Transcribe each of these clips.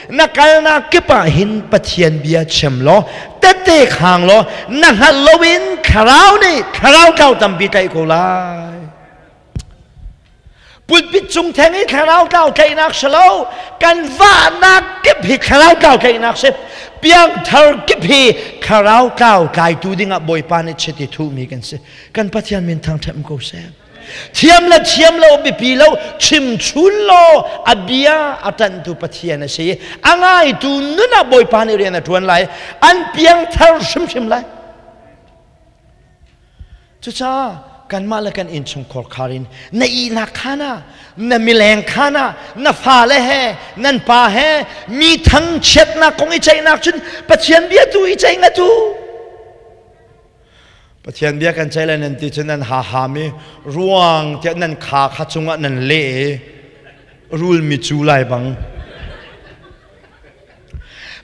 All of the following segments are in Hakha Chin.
Na kalnak kip ah hin Pathian bia chim law tette khang law na hngalh loin thlarau nih thlarau tlau tampi tlaih ko lai. Pulpit cung theng i thlarau tlau tlaihnak si lo, kan vahnak kip hi thlarau tlau tlaihnak si. Piangthar kip hi thlarau tlau tlaitu dingah Bawipa nih chiti thuhmi kan si. Kan Pathian min thangṭhat ko seh. Thiam le thiam lo biapi lo chim chun law a bia a ṭanhtu Pathian a si. A ngaitu nun ah Bawipa nih rian a ṭuan lai. An piangthar hrimhrim lai. Cucaah kanmah le kan innchungkhar khar in na ihnak khaan ah, na mileng khaan ah, na fale he, nan pa he, mi thangchiatnak kong i ceihnak cun Pathian bia tu i ceih ngat u. Pathian bia kan ceih lai nan ti cun nan ha hami ruang tiah nan kha kha cungah nan leh i rul mi cu lai bang.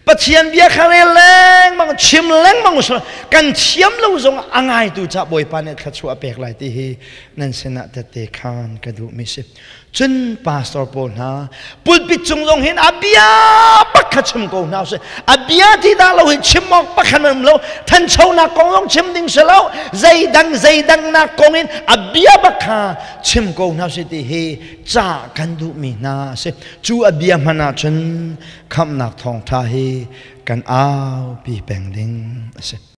Pathian bia kha rel lengmang chim lengmang usila kan thiam lo zong a ngaitu ca Bawipa nih thluachuah a pek lai ti hi nan sinah tette khan ka duhmi si. Cun pastor pawl hna pulpit cung zong hin a bia bak kha chim ko hna usih. A bia ti dah lo hi chim awk pakhat um lo. Thanchonak kong zong chim ding si lo. Zeidang zeidang nak kong in a bia bak kha chim ko hna usih ti hi ca kan duhmi hna a si. Cu a bia hman ahcun khamhnak thawngṭha hi kan aupi peng ding a si.